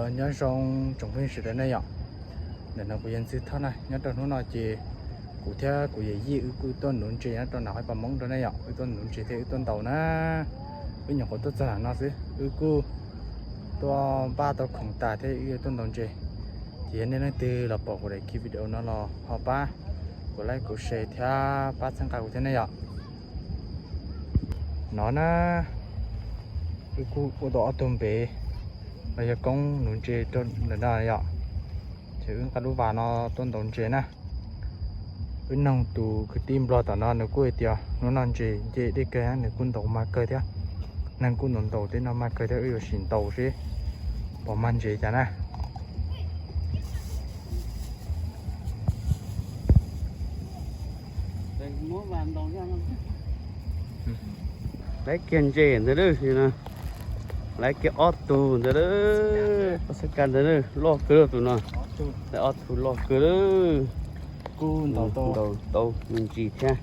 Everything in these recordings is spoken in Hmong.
Nyob zoo tsoom phooj ywg sawv daws ne yom. Ntawm no kuv yog Ntxwg Thoj na, nyob rau hnub no ces kuv thiab kuv yawm yij wb kuj tuaj nuv ntses nyob rau nram hav pas Hmoob rau ne yom, wb tuaj nuv ntses thiab wb tuaj ntaus na. Wb nyuam qhuav tuaj txog nram no xwb wb kuj tuaj npaj tau khoom tas thiab wb yuav tuaj ntaus ntses. Ces yog nej leej twg los pom kuv daim video no los ho pab kuv like kuv share thiab pab txhawb nqa kuv thiab ne yom. No na, wb kuj ua tau ob tug npev los yog koob nuv ntses rau ntawm no yom. Ces wb nqa lub vas no tuaj ntaus ntses na. Wb noog tus kwv tij Nplog tom no nws kuj hais tias hnub no ntses nce dej kawg, nws kuj ntaus mag kawg thiab. Neeg kuj ntaus ntaus tej no mag kawg thiab, wb yuav sim ntaus seb puas mag ntses cas na. Laiv kiag ntses ntawd lawm, laiv kiag ob tug ntawd lawm, pab xab kas ntawd loj kawg tus no, laiv ob tug loj kawg lawm. Ntaus tau me ntsis thiab.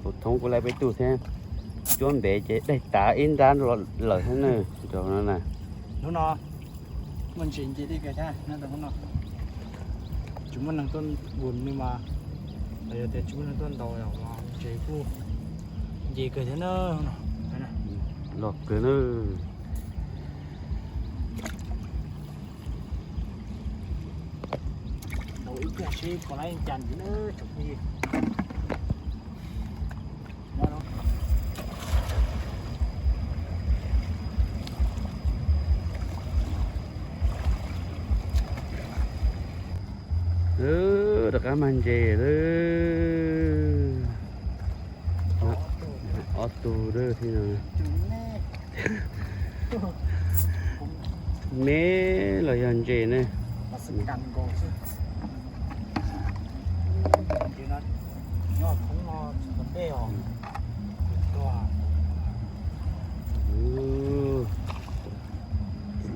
Hauv thoob kuj laiv peb tug thiab, cuab npev ces daig tav ib nrab lawm thiab na. Hnub no muaj ntses nce dej kawg thiab, tsis muaj neeg tuaj ntaus mas, yog tias tsis muaj neeg tuaj ntaus los ntses kuj nce kawg thiab na. Loj kawg na. Ntaus ib pliag seb puas laiv cas ntxiv na tsoom phooj ywg. Rov qab mag ntses lawm. Ob tug thiab. Me los yog ntses ne.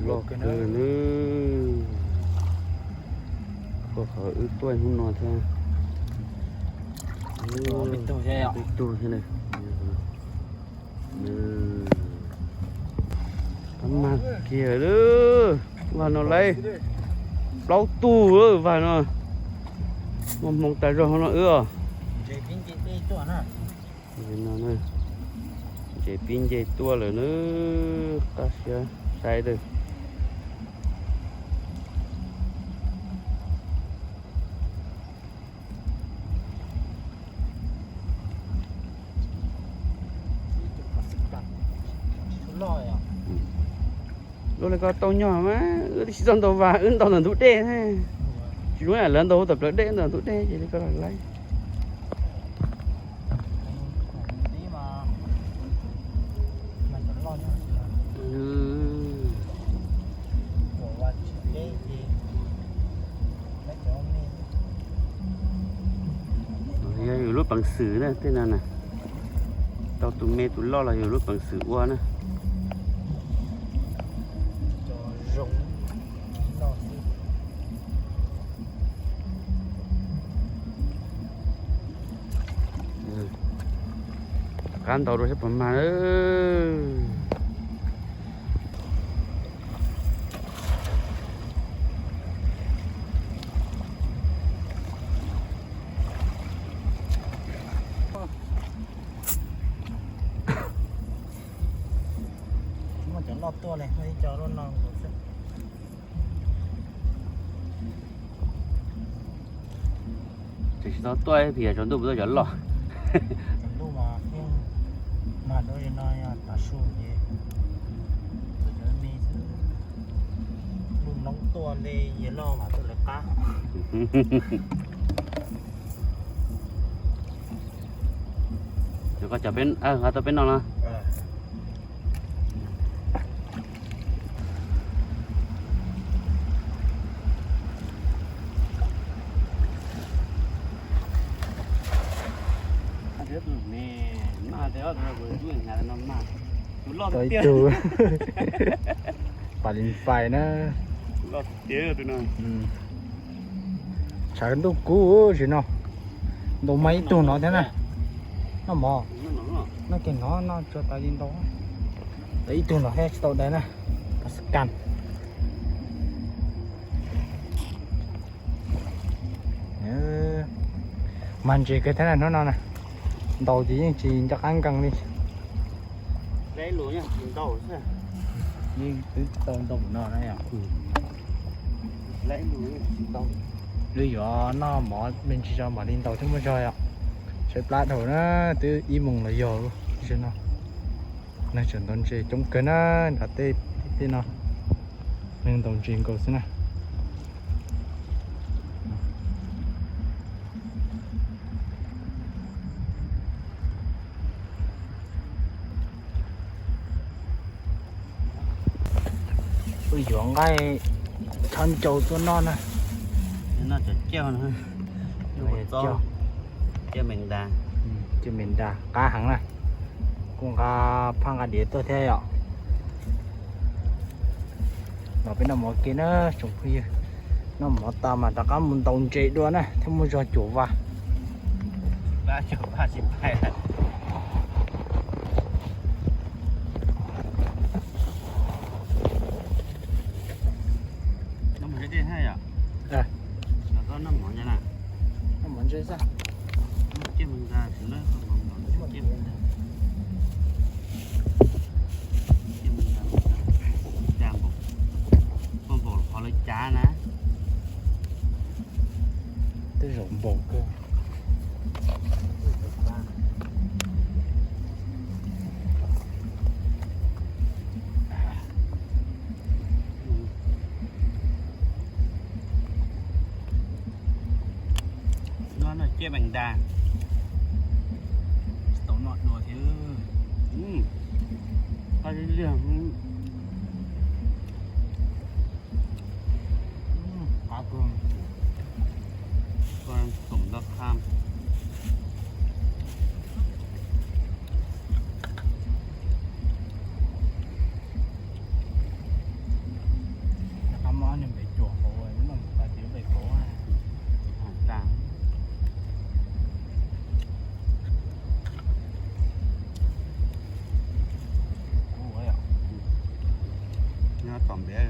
Loj kawg na. Puag qhov wb tuaj hnub no thiab. Peb tug thiab na. Mag kiag lawm. Vas no laiv plaub tug lawm vas no. Muaj hmoo tas zog no wb os. Ntses pib nce tuaj lawm na, qab siab saib lawm. Luaj li ko tau nyog mas wb twb tsis txog ntaus vas, wb ntaus ntawm ntug dej. Tsis zoo lawv ntaus tom plawv dej, ntaus ntug dej ces li ko los laib. Yog yus lub peev xwm na tej no na, tau tus me tus loj los yus lub peev xwm ua na. Rov qab ntaus dua saib puas mag. Muaj cov loj tuaj li, muaj ib co loj no nkaus xwb. Ces tsis tau tuaj ib pliag tsaus ntuj puas tuaj cov loj. Tsaus ntuj mas yeej mag dua li no, yog tav su ces tuaj cov me xwb. Lub noob tuaj li yawg loj mas tuaj lawv qab. Cov ko cov peb, ho tau peb no no. Tau ib tug pas lin pais na. Tshav ntuj kub tsis no, ntaus mas ib tug no thiab na. Noj mov, noj kiag no, noj tsuag tas li ntau. Tau ib tug no thiab tsis tau dai na. Mas ntses kawg thiab na hnub no na, ntaus ces yeej tsis nco qab nkees li. Yeej twb tau ntau no na yom. Wb yuav noj mov me ntsis tso mam li ntaus thiab muaj zog yom. Tshaib plab dhau na, twb ib moos los yog lub no. Neeg tseem ntaus ntses coob kawg na, nram tej tej no neeg ntaus ntses nkaus xwb na. Wb yuav nqaij chob ncau tuaj noj na. Noj cov ciaj no, ciaj me nra, ciaj me nra qab heev na. Kuj nqa phaj nqa diav tuaj thiab yom. Los peb noj mov ke na tsoom phooj ywg. Noj mov tas mas rov qab mus ntaus ntses dua na thiab muaj zog cuam vaj. Tej zaum npaum kawg. Noj no ciaj meem da. Tsis tau noj dua thiab. Qab liag. Qab kawg. Xoom ntau qha. Qab mob niag npe cuam hauv, lub no mus tas ces lub npe kauv. Nyob tom npev.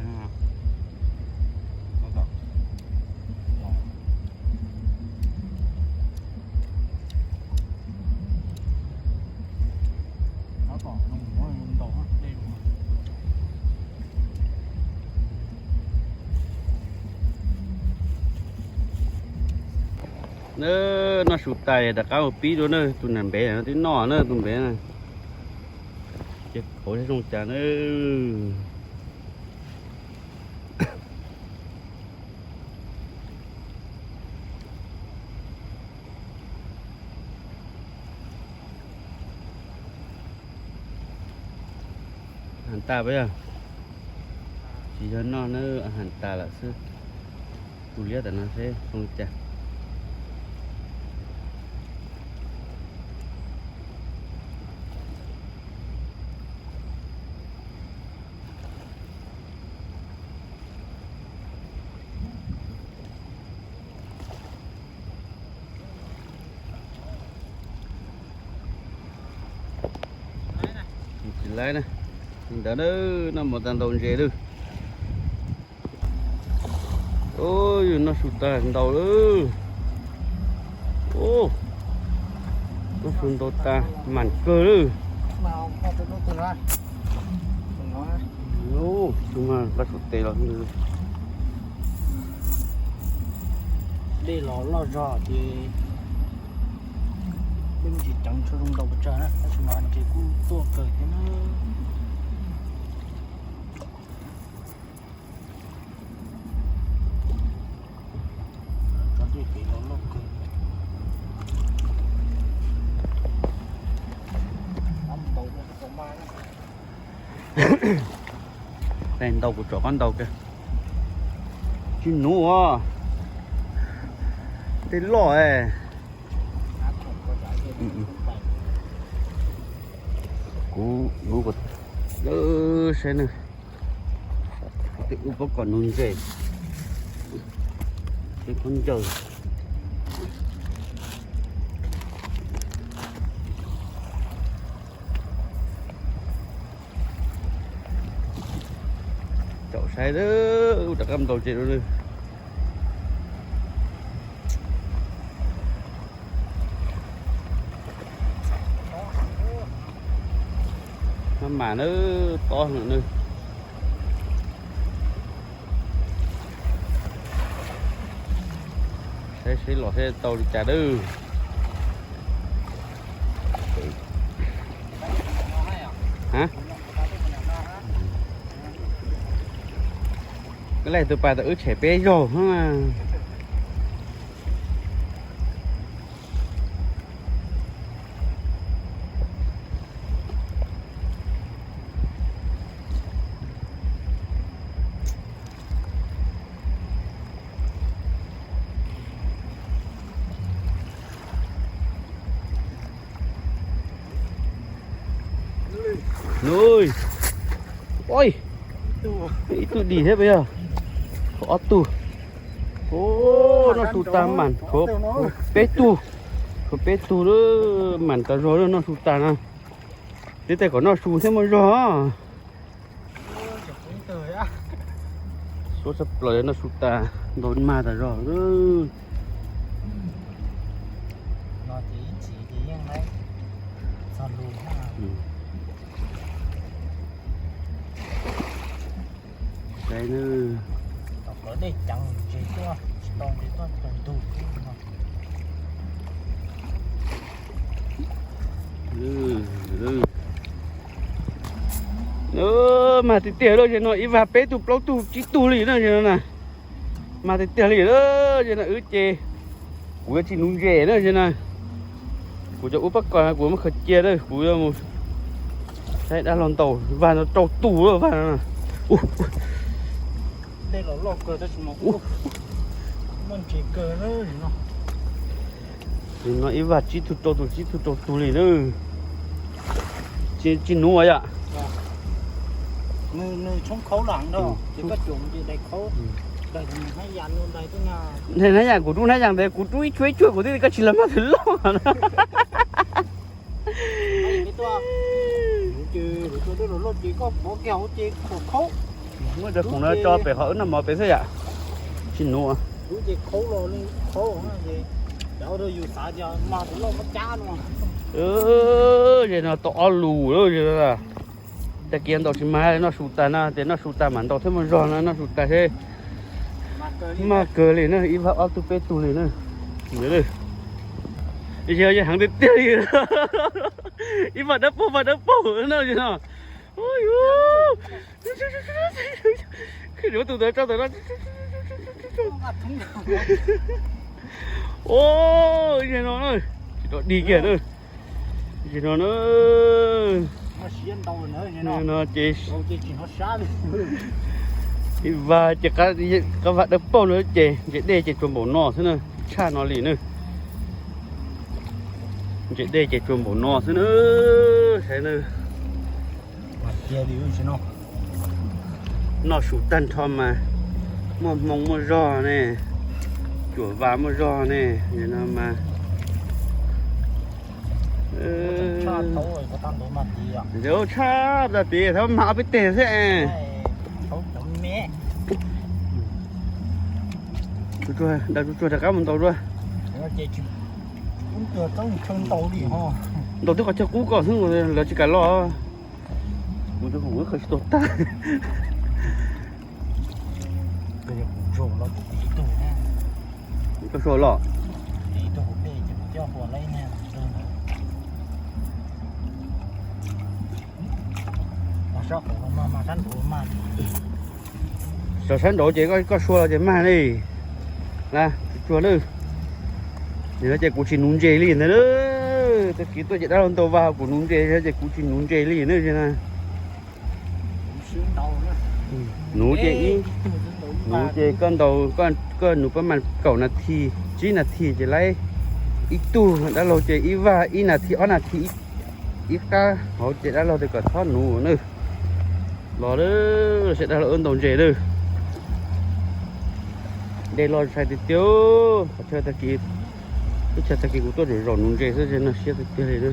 Noj su tas rov qab mus pib dua na, tus nram npev no twb noj na tus npev na. Ces kauv zoo cas na. Has tas peb yog tsis yog noj na, has tas lawm xwb. Tus liab tam no seb zoo li cas. Tsis laib na, li ntawd na, noj mov tas ntaus ntses lawm. Yus noj su tas ntaus lawm. Noj su ntaus tas mam kawg lawm. Tus mas nqa su tes los. Dej los loj zog ces dej tsis ceev tshuaj zoo ntaus pes tsawg na, tab sis mas ntses kuj tuaj kawg thiab na. Tsob dej pem los loj kawg. Ntau kuv tsom qab ntaus kiag. Tsis nuv os. Tej loj es. Kuv nuv saib na. Tej ub pob kom nuv ntses. Tej khaub ncaws. Saib, rov qab ntaus tsev dua nawb. Maj mam nawb, tob heev nawb. Saib seb los seb tau li cas dawb. Koj laij tus pas tau wb tshem peb zaug. Nuj, ua, ib tug dim thiab puas yog? Ob tug. Noj su tag mas tshuav peb tug, tshuav peb tug lawm, mas tas zog lawm noj su tag na. Tib tej kom noj su thiab muaj zog. Suab tshaj plaws noj su tas, ntaus mag tas zog. Mag tiag tiag lawm, ces no ib vag peb tug plaub tug tsib tug li na, ces no na. Mag tiag tiag li lawm, ces no wb ces kuv yuav tsis nuv ntses na, ces na. Kuv cov ub pab kos kuv muab khaws cia na, kuv yuav mus saib dab laug ntaus vag no rau tus lawm vag no. Ces no ib vag tsib tug rau tus, tsib tug rau tus li na. Tsis nuv yom. Hnab yam kuv rub hnab yam ntawd kuv rub ib tshuaj ib tshuaj kuv thiaj li koj tsis los mag twg loj na. Muab cov khoom no tso pem qhov wb noj mov pem xwb yom. Tsis nuv. Ces no tau ob lus lawm. Tag kis ntaus tsis mag, noj su tas na, tias noj su tas mam ntaus thiab muaj zog na, noj su tas seb. Mag kawg li na, ib vag ob tug peb tug li na. Yog heev tiag tiag li. Ib vag dawb paug, vag dawb paug na, no. Yuav tus ntawd tso ntawm no. Ua, no na, tsis tau dig kiag na. Ces no na, no ces ib vag ces qab vag dawb paug no ces ntses dej ces tsuas npaum no xwb na, tshaj no li na. Ntses dej ces tsuas npaum no xwb na. Saib na. Noj su tag nrho mas muaj hmoo muaj zog ne, cuam vas muaj zog ne, no mas. Tshaj tag tid, thov mag ob peb teg xwb. Dag tsuag tsuag rov qab mus ntaus dua. Ntaus twb qhov chaw qub kom xwb lawv tsis kam los. Kuv tus khoom wb khaws tsis tau tag. Koj suav los. Sov sab nraud ces koj suav los ces mag li. Tsuag lawm. Yog no ces kuv tsis nuv ntses li ntag. Tag kis tuaj ces dab laug ntaus vag kuv nuv ntses, yog ces kuv tsis nuv ntses li na. Nuv ces ib, nuv ces koj ntaus, koj nuv pab mas kaum nas this, tsib nas this ces laib ib tug, dab laug ces ib vag ib nas this ob nas this ib qab hauv ces dab laug tias kom txhob nuv na. Los lawm, sawv daws los wb ntaus ntses lawm. Dej loj tshaj tiag tiag, qhov chaw tag kis, teb chaws tag kis kuv tuaj zaum zaum nuv ntses xwb, no siab tiag tiag li na.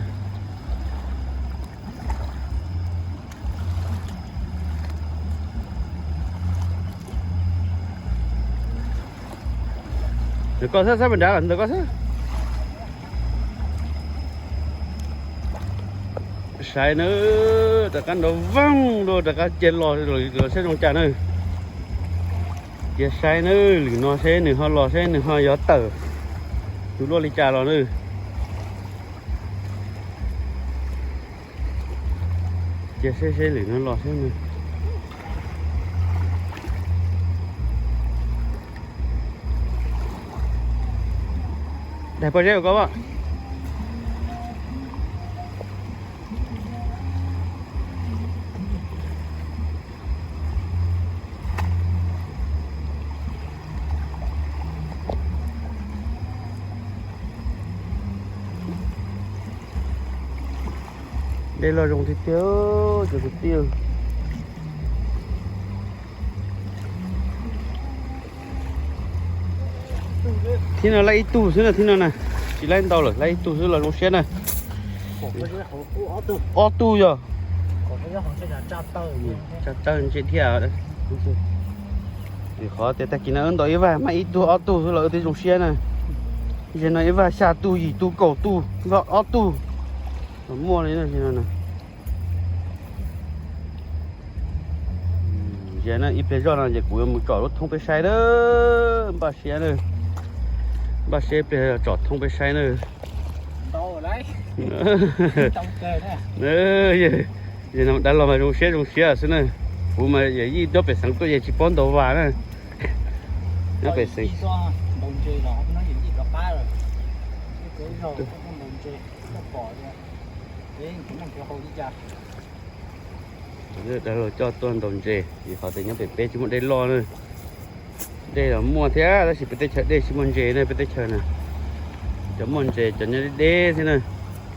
Ntawm koj xwb, sab pas nrad los ntawm koj xwb. Saib nawb, rov qab nrov voog dua, rov qab cia los, los saib zoo cas nawb. Cia saib nawb, lwm no seb nws ho los, seb nws ho yuav tawm tus luaj li cas los nawb. Cia seb seb lwm no los seb nawb. Daig pob zeb ua koj as. Dej loj zoo tiag tiag, cov kwv tij. Thib no laib ib tug xwb na, thib no na, tsis laib ntau lawm, laib ib tug xwb los zoo siab na. Ob tug yog. Tsa tawg ntse thiab. Qhov tias tag kis no wb ntaus ib vag mas ib tug ob tug xwb los wb twb zoo siab na. Zaum no ib vag xya tug, yim tug, kaum tug, vaj ob tug los muaj li no. Zaum no ib pliag zoj no ces kuv yuav mus tsom lub thoob peb saib na. Npaj siab na, npaj siab ib pliag tsom thoob peb saib na. Zaum no dab laug mas zoo siab zoo siab xwb na. Kuv mas yawm yij nyob pem xeev tuaj ces tsis paub ntaus vas na. Nyob pem xeev. Dab laug coj tuaj ntaus ntses vim qhov tias nyob pem peb tsis muaj dej loj na. Dej los muaj thiab tab sis peb teb chaws dej tsis muaj ntses ne, peb teb chaws na cov muaj ntses cov nyob deb deb thiab na.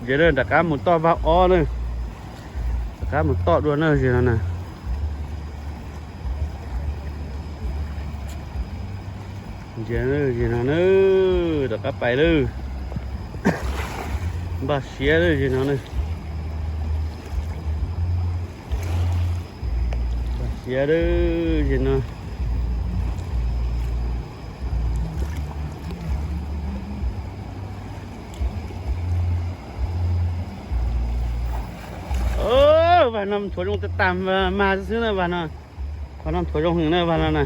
Zaum no rov qab mus toj vag ob na, rov qab mus toj dua na zaum no na. Ntsia, zaum no na, rov qab pais lawm. Npaj siab lawm zaum no na. Npaj siab lawm zaum no. Vas no nthuav zoo tag tag mas xwb na, vas no, vas no nthuav zoo heev na, vas no na.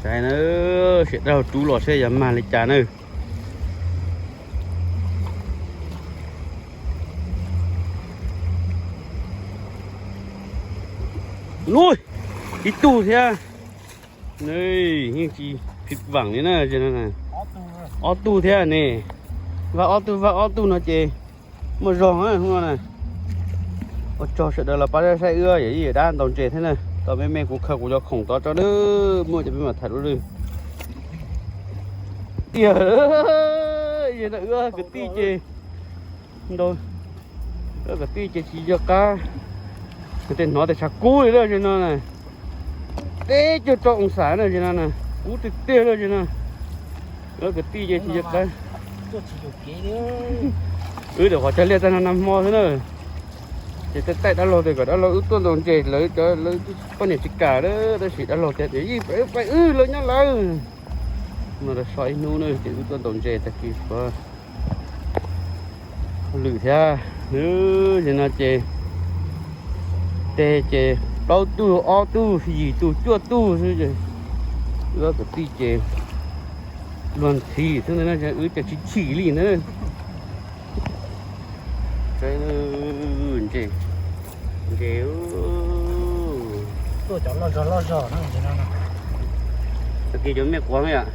Saib na, sim dab laug rub los saib yog mag li cas na. Ub, ib tug thiab. Yeej tsis phim vam li na. Ob tug thiab ne. Vaj ob tug, vaj ob tug no ces muaj zog hnub no na. Ua tsaug sawv daws los pab saib wb yawm yij yawm dab ntaus ntses thiab na. Tau me me kuv khaws kuv cov khoom tod tso na, muaj ces peb mam tham dua lawm. Tiag, yog no wb kwv tij ces ntau, wb kwv tij ces tsis yog qab, tej hnov tias tshav kub li lawm zaum no na. Peb caug rau oo xas na zaum no na, kub tiag tiag lawm zaum no. Wb kwv tij ces tsis yog qab. Wb rau qhov cog liaj tag no nag hmo xwb na. Ces taij taij dab laug tias kom dab laug wb tuaj ntaus ntses, lawv cov lawv poj niam tsis kam lawm, tab sis dab laug tias tias yij pais wb, lawv nyob lawv. No rau so ib hnub na ces wb tuaj ntaus ntses tag kis puav hauj lwm thiab. Zaum no ces tes ces plaub tug, ob tug, yim tug, cuaj tug xwb ces wb kwv tij ces luag ntxhi xwb ntag na, wb ces tsis chim li na. Ntses, ntses. Tuaj cov loj zog loj zog no. Tag kis cov me quav me yom.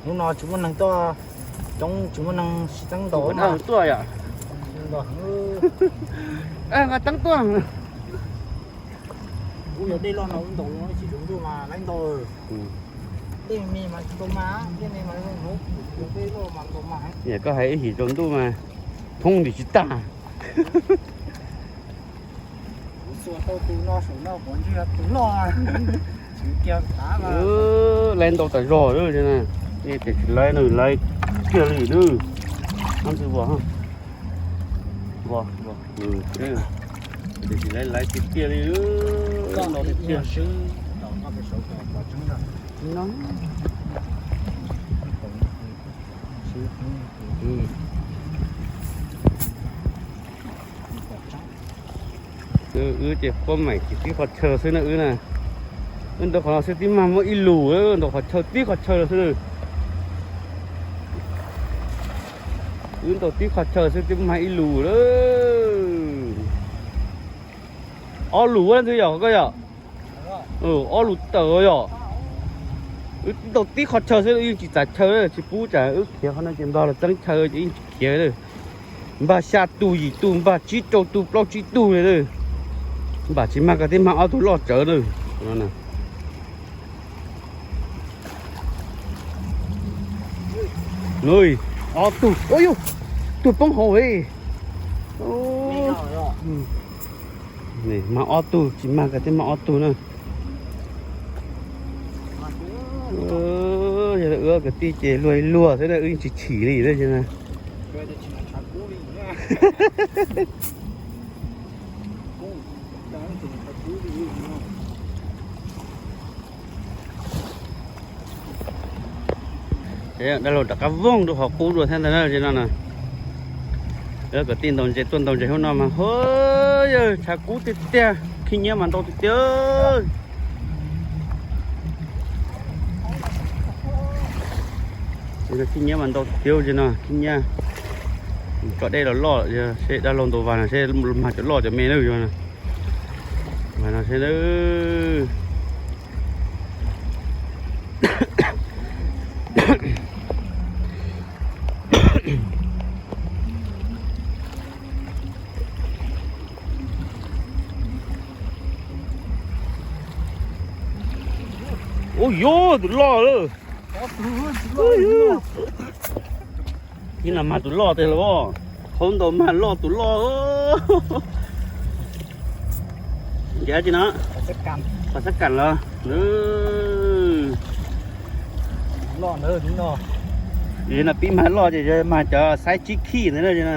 Hnub no tsis muaj neeg tuaj, coob tsis muaj neeg sib txeeb ntaus mas tuaj yom. Nqa teeb tuaj. Kuv yog dej loj no wb ntaus tsis zoo ntuj mas laib ntau. Dej me mas tsis tau mas, dej me mas zoo hnub, dej loj mas ntau mas. Yam koj hais ib him tsaus ntuj mas thoob ntim tsis tag. Kuv xuas tau tus no saum no kuv ntshe yog tus loj. Laiv ntau tas zog lawm na. Tias tsis laiv no laiv kiag li lawm. Ntxwg vos, vos, tias tsis laiv laiv tiag tiag li. Ntau tiag tiag. Wb ces quab maim tib qhov chaw xwb na wb na. Wb ntaus qhov no xwb twb mag muaj ib lus, ntaus qhov chaw tib qhov chaw xwb. Wb ntaus tib qhov chaw xwb twb mag ib lus lawm. Ob lus ua ntxwg yom koj yom? Ob lus tawm yom. Wb ntaus tib qhov chaw xwb yeej tsis txav chaw, tsis pub tsam wb khiav qhov no ces npag los txeeb chaw ces yeej tsis khiav lawm. Npag xya tus yim tus, npag tsib rau tus plaub tsib tug li lawm. Npam tsis mag koj twb mag ob tug loj tsawv lawm. Nuj, ob tug, ua yuj, tug poob hauv li. Mag ob tug, tsis mag koj twb mag ob tug na. Yog wb kwv tij ces luag luag xwb na, wb yeej tsis chim li na. Dab laug rov qab voog rau qhov qub dua thiab ntag na. Tsis no na, kwv tij ntaus ntses tuaj ntaus ntses hauv no mas, hu, yawg tshav kub tiag tiag, khib nyiab mas ntau tiag tiag. Khib nyiab mas ntau tiag tiag, tsis no khib nyiab. Tso dej los loj, seb dab laug ntaus vas no seb mag cov loj cov me na. Vas no seb na. Ua yuav tus loj lawm. Ib no mag tus loj tiag los, qhov ntau mag loj tus loj. Ncav tsis no, pom xab kam los. Yog no pib mag loj ces yog mag cov xaiv tsib khij ntawd na.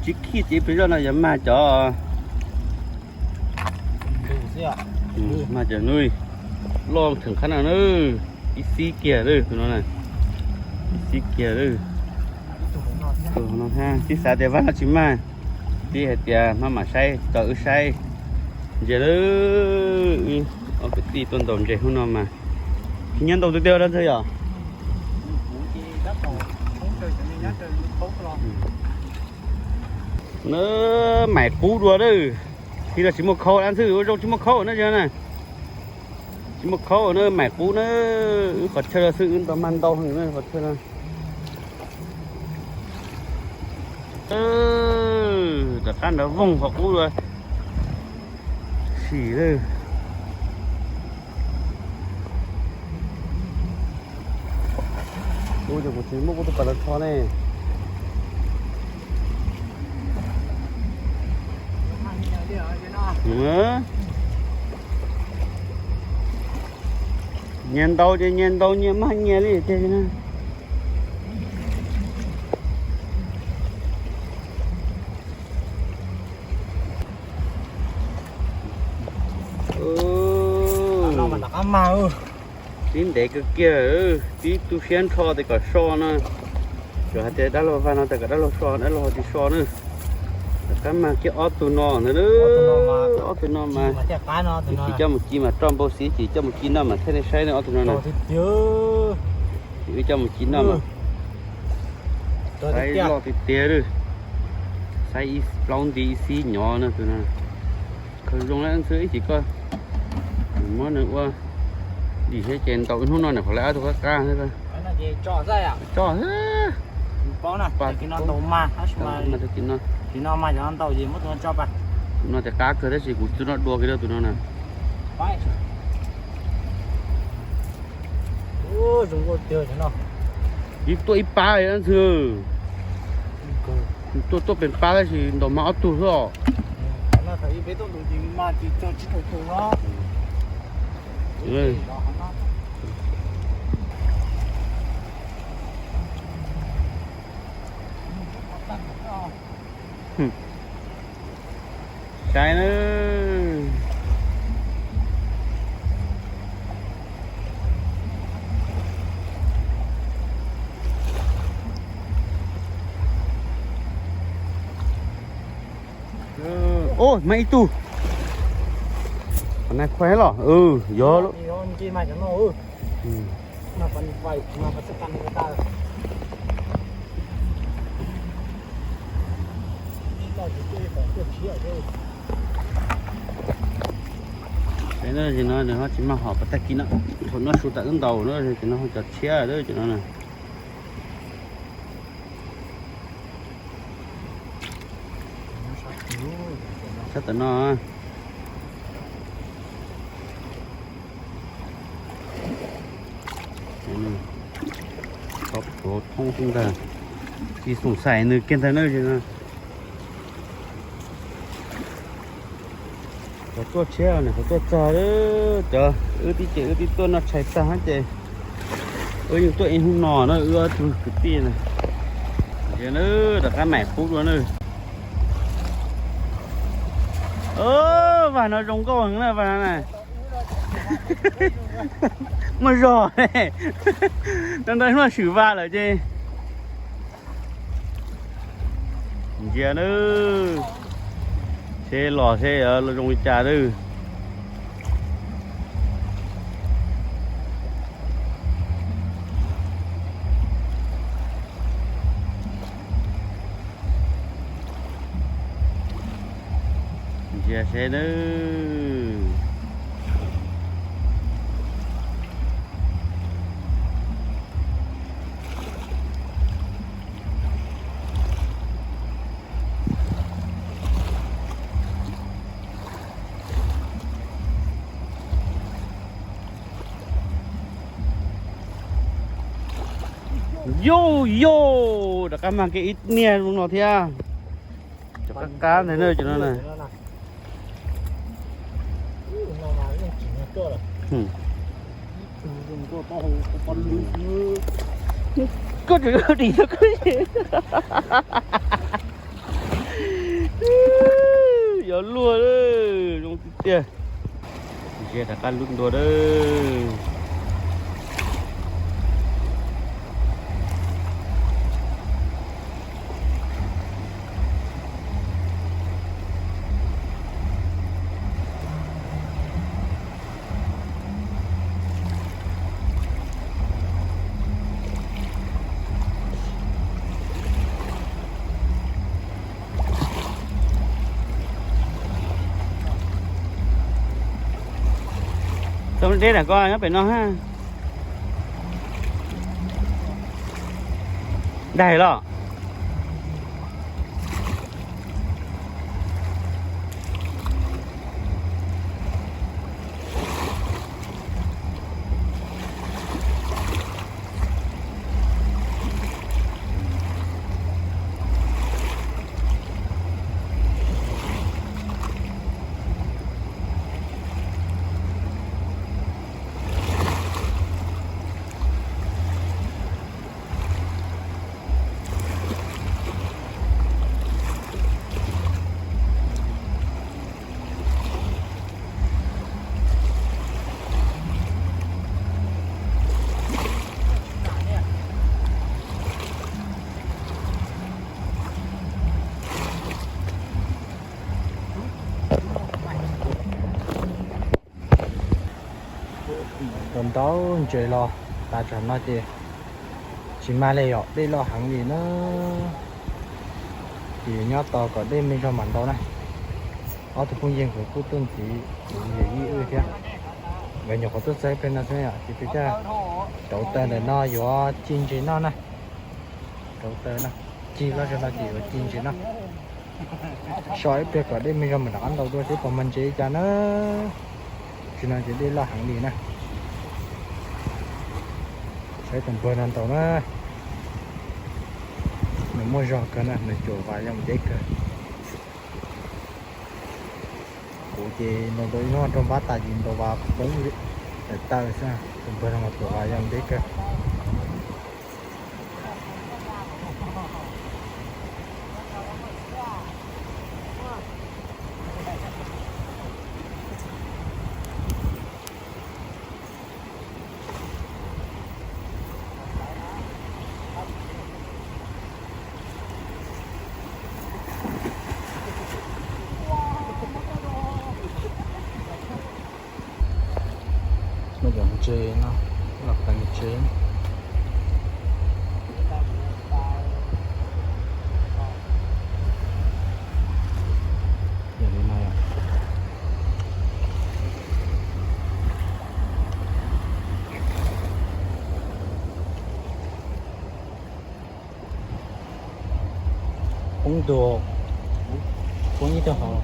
Tsib khij ces peb zoj no yog mag cov, mag cov nuj loj theem qab no na. Ib xib kiag lawm tus no, ib xib kiag lawm. Tus no thiab, tib xav tias vaj no tsis mag, tib hais tias maj mam saib, tau wb saib. Ntsia lawm, wb ob kwv tij tuaj ntaus ntses hnub no mas khib nyiab ntau tiag tiag dab ntxwg yom. Na, maim qub dua lawm. Tsis no tsis muaj khaub dab ntxwg, ua zoo tsis muaj khaub na, tsis muaj khaub na, maim qub na. Wb qhov chaw xwb wb ntaus mag ntau heev na qhov chaw no. Rov qab nrov voog qhov qub dua. Sim lawm. Ua cas kuv tsis muab kuv tus pas los tho ne. Nyias ntaus ces nyias ntaus nyias mag nyias li tiag na. Tib ntev kawg kiag, tib tu siab nrho tias kom so no. Tsuas hais tias dab laug vaj no tias kom dab laug so, dab laug tsis so na. Rov qab mag kiag ob tug no ntag. Ob tug no mas, tsis coj mus ci mas roj npau xis, ces coj mus ci noj mas thiaj li saib na ob tug no na. Ces wb coj mus ci noj mas saib loj tiag tiag lawm. Saib ib plaub nti ib xib nyov na tus no. Khaws zoo lawm xwb ib chim koj muab nws ua dim thiab ces ntaus ib hnub no nws qhov lawv ob tug qab qab xwb. Tso xwb. Tus no ces qab kawg tab sis kuv tus no dua kiag rau tus no na. Ib tuaj ib pab li dab ntxwg. Tuaj tuaj pem pab tab sis ntaus mag ob tug xwb os. Thaum ib peb tuaj ntaus ces mag tsis txog tsib rau tus no. Saib na. Oj, mas ib tug. Qhov no khuaib los, yog lawm. Ces no nws ho tsis mag hom pas tag kis no, thaum no su tam wb ntaus no ces no ho cov tshiab lawm ces no na. Sab tom no. Tso plhuav thoob xwb ntag, tsis xoom xaim nws kiag ntag na. Qhov tuaj tshiab, qhov tuaj txog, cov wb tib ces wb tib tuaj noj tshais tag ces wb yeej tuaj ib hnub no na wb ob tug kwv tij na. Rov qab maim qub dua na. Vas no zoo nkauj heev na, vas no na. Muaj zog, no ntawd muaj swm vas lawm ces. Ntsia nawb, seb los seb zoo li cas nawb. Ntsia seb nawb. Yus yus, rov qab mag kiag ib niag zoo no thiab. Cov qab qab ntawd na, cov no na. Koj tseem dim koj. Yuav luag, zoo tiag tiag. Ntsia rov qab lub ntua lawm. Tau deb nram ko nyob pem no ha. Daig los. Ntau ntau ntses los tas tsam no ces tsis mag li yom, dej loj heev li na. Ces nyob tos kom dej me zog mam ntaus na. Ob tug phooj ywg nkawd kuj tuaj ntxiv kuv yawm yij wb thiab. Nkawd nyuam qhuav tuaj txog ib pliag no xwb yom, ces peb coj rauv taws ntawm no yuav ci ntses noj na. Rauv taws no, ci loj zog no ces yuav ci ntses noj. So ib pliag kom dej me zog mam rov qab ntaus dua seb puas mag ntses li cas na. Tsis no ces dej loj heev li na. Saib tus npawg no ntaus na. Nws muaj zog kawg na, nws cuam vas zoo deb kawg. Kuv ces ntaus ntaus ib hnub rau npab tas ces ntaus vas poob li. Daim tawv xwb, tus npawg no mas tuav yog npeb kawg. Muaj cov ntses no, los pleev ntses. Yog li no yom. Poob tus, poob ib tug hauv.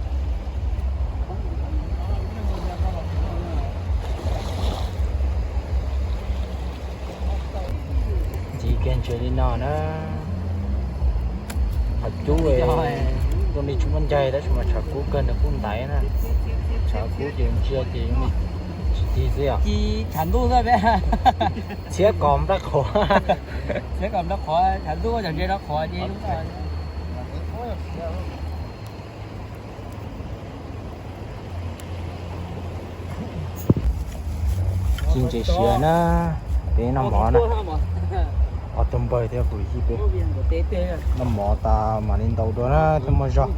Ntxiv kiag ntses li no na. Qhov cub zoo li tsis muaj ncaig tab sis mas tshav kub kawg nws kuj ntaiv na. Tshav kub ces ntsia ces tsis tig xwb yom. Tshia kom nplaj qhuav. Tshia kom nplaj qhuav, tshav ntuj cov ntses no qhuav ces ci ntses siav na, peb noj mov na. Ob tug npawg thiab kuv yij peb noj mov tas mam li ntaus dua na, thiaj muaj zog.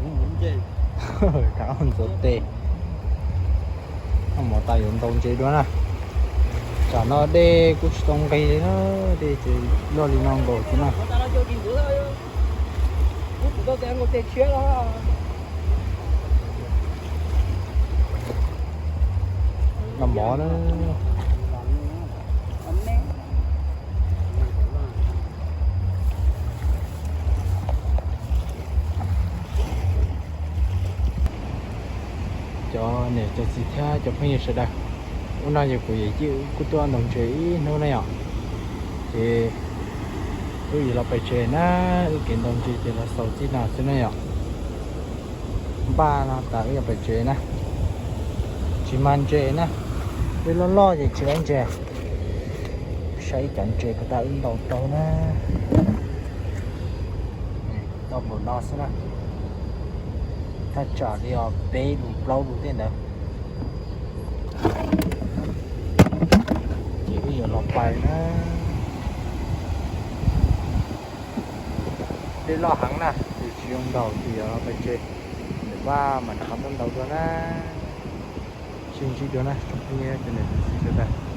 Rov ntxuav tes, noj mov tas yuav ntaus ntses dua na. Tsam no dej kuj tsis tau nqig li na, dej ces loj li no nkaus xwb na. Noj mov na. Cov niam cov txiv thiab cov phooj ywg sawv daws, hnub no ces kuv yawm yij kuj tuaj ntaus ntses ib hnub na yom. Ces wb yuav los pais tsev na, wb kev ntaus ntses ces los xaus txij no xwb na yom. Npaj no tas wb yuav pais tsev na. Tsis mag ntses na, dej loj loj ces tsis laib ntses. Saib ib cov ntses puas tau wb ntaus tau na. Tau npaum no xwb na. Thaj tsam li os peb lus plaub lus tej ntawd. Ces wb yuav los pais na. Dej loj heev na, ces tsis zoo ntaus ces yuav los pais tsev. Ntawm Vaj mam rov qab tuaj ntaus dua na. Sib ntsib dua na tsoom phooj ywg cov niam cov txiv sawv daws.